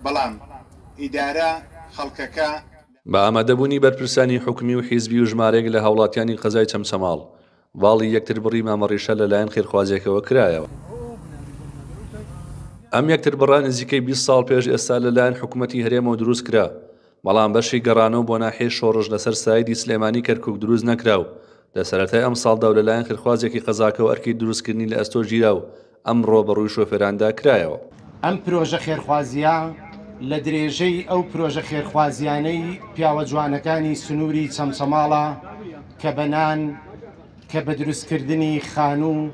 بەڵام ئیدارە خەڵکەکە. بە ئامادەبوونی بەرپرسانی حکومی و حیزبی و ژمارەیەک لە هاوڵاتیانی قەزای چەمچەماڵ، باڵی یەکتربڕی مامەڕیشە لەلایەن خێرخوازێکەوە کرایەوە. ئەم یەکتربڕە نزیکەی 20 ساڵ پێش ئێستا لەلایەن حکومەتی هەرێمەوە دروست کرا، بەڵام بەشی گەڕانەوە بۆ ناحیەی شۆڕش لەسەر سایدی سلێمانی کەرکوک دروست نەکرا و لە سەرەتای ئەمساڵدا و لەلایەن خێرخوازێکی قەزاکەوە ئەرکی دروستکردنی لە ئەستۆ گیرا و ئەمڕۆ بە ڕووی شۆفێراندا کرایەوە. ئەم پرۆژە خێرخوازییە لە درێژەی ئەو پرۆژە خێرخوازییانەی پیاوە جوانەکانی سنووری چەمچەماڵە کە بە نان، کە بە دروستکردنی خانوو،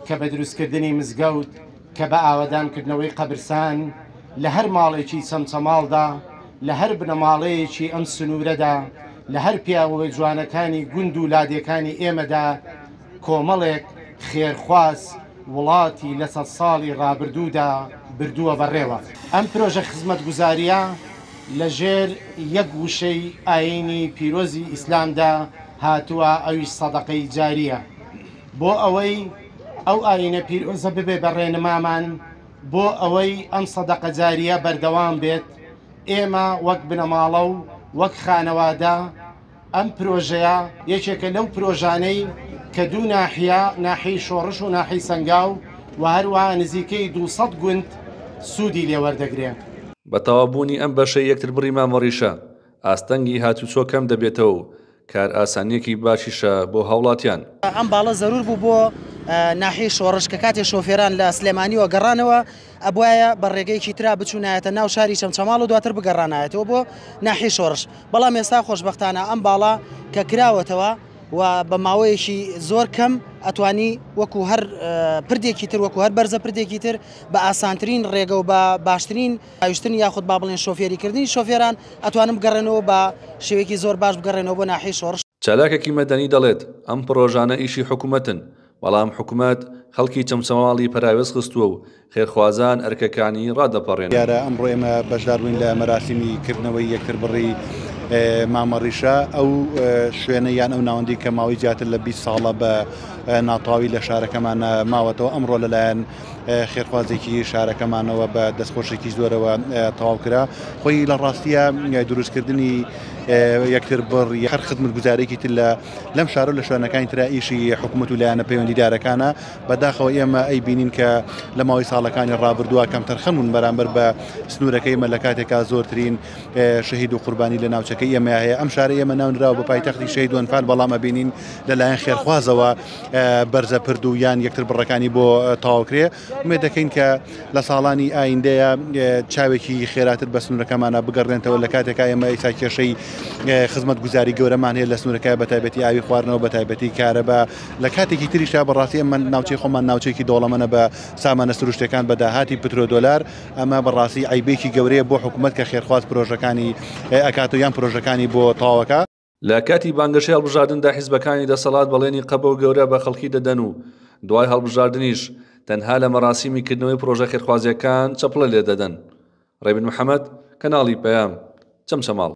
کە بە دروستکردنی مزگەوت، کە بە ئاوەدانکردنەوەی قەبرسان، لە هەر ماڵێکی چەمچەماڵدا، لە هەر بنەماڵەیەکی ئەم سنوورەدا، لە هەر پیاوە جوانەکانی گوند و لادێکانی ئێمەدا، کۆمەڵێک خێرخواز وڵاتی لە سەدساڵی ڕابردوودا بردووە بەڕێوە. ئەم پرۆژە خزمەتگوزارییە لە ژێر یەک وشەی ئایینی پیرۆزی ئیسلامدا هاتووە ئەویش سەدەقەی جارییە. بۆ ئەوەی ئەو ئایینە پیرۆزە ببێ بە ڕێنمامان، بۆ ئەوەی ئەم سەدەقە جارییە بەردەوام بێت، ئێمە وەک بنەماڵە و وەک خانەوادە، ئەم پرۆژەیە یەکێکە لەو پرۆژانەی کە دوو ناحیە، ناحیەی شۆڕش و ناحیەی سەنگاو و هەروەها نزیکەی 200 گوند سوودی لێ وەردەگرێ. بە تەواوبوونی ئەم بەشەی یەکتربڕی مامەڕیشە، ئاستەنگی هاتوچۆ کەم دەبێتەوە و کارئاسانییەکی باشیشە بۆ هاوڵاتیان. ئەم باڵە زەرور بوو بۆ ناحیەی شۆڕش کە کاتێ شۆفێران لە سلێمانیوە گەڕانەوە ئەبوایە بە ڕێگەیەکی ترا بچوونایەتە ناو شاری چەمچەماڵ و دواتر بگەڕانایەتەوە بۆ ناحیەی شۆڕش بەڵام ئێستا خۆشبەختانە ئەم باڵە کە کراوەتەوە و بە ماوەیەکی زۆر کەم ئەتوانی وەکو هەر پردێکی تر وەکو هەر بەرزە پردێکی تر بە ئاسانترین ڕێگە و بە باشترین هاویشتن یاخود با بڵێن شۆفێری کردنی شۆفێران ئەتوانن بگەڕێنەوە بە شێوەیەکی زۆر باش بگەڕێنەوە بۆ ناحیەی شۆڕش. چالاکێکی مەدەنی دەڵێت، ئەم پڕۆژانە ئیشی حکومەتن، بەڵام حکومەت خەڵکی چەمچەماڵی پەراوێز خستووە و خێرخوازان ئەرکەکانی ڕادەپەڕێنن. دیارە ئەمڕۆ ئێمە بەشدار بووین لە مەراسیمی کردنەوەی یەکتربڕی مامەڕیشە، ئەو شوێنە یان ئەو ناوەندەی کە ماوەی زیاتر لە 20 ساڵە بە ناتەواوی لە شارەکەمان ماوەتەوە، ئەمڕۆ لەلایەن خێرخوازێکی شارەکەمانەوە بە دەستخۆشێکی زۆرەوە تەواو کرا. خۆی لە ڕاستیە دروستکردنی یەکتر بڕ هەر خزمەتگوزارێکی تر لە لەم شارە و لە شوێنەکانی ترا ئیشی حکوومەت و لایەنە پەیوەندیدارەکانە. بەداخەوە ئێمە ئەیبینین کە لە ماوەی ساڵەکانی ڕابردووە کەمتەرخەم بوون بەرامبەر بە سنوورەکەی ئێمە لە کاتێکا زۆرترین شەهید و قوربانی لە ناوچەکەی ئێمە هەیە. ئەم شارە ئێمە ناونراوە بە پایتەختی شەهید و ئەنفال، بەڵام ئەبینین لەلایەن خێرخوازەوە بەرزە پرد و یان یەکتر بڕەکانی بۆ تەواوکرێ. ئومێد دەکەین کە لە ساڵانی ئایندەیە چاوێکی خێراتر بە سنوورەکەمانە بگەڕێنتەوە لە کاتێکا ئێمە ئیسا کێشەی خزمەتگوزاری گەورەمان هەیە لە سنوورەکە بە تایبەتی ئاوی خواردنەوە بە تایبەتی کارەبا لە کاتێکی تریشا بەڕاستی ئەمە ناوچەی خۆمان ناوچێکی دەوڵەمەنە بە سامانە سروشتەکان بە داهاتی پترۆدۆلار ئەمە بەڕاستی عیبێکی گەورەیە بۆ حکوومەت کە خێرخواز پرۆژەکانی ئەکات و یان پرۆژەکانی بۆ تەواوەکە. لە کاتی بانگەشەی هەڵبژاردندا حیزبەکانی دەسەڵات بەڵێنی قەبە و گەورە بە خەڵکی دەدەن و دوای هەڵبژاردنیش تەنها لە مەراسیمی کردنەوەی پرۆژە خێرخوازییەکان چەپڵە لێدەدەن. ڕێبین محەمەد، کەناڵی پەیام، چەمچەماڵ.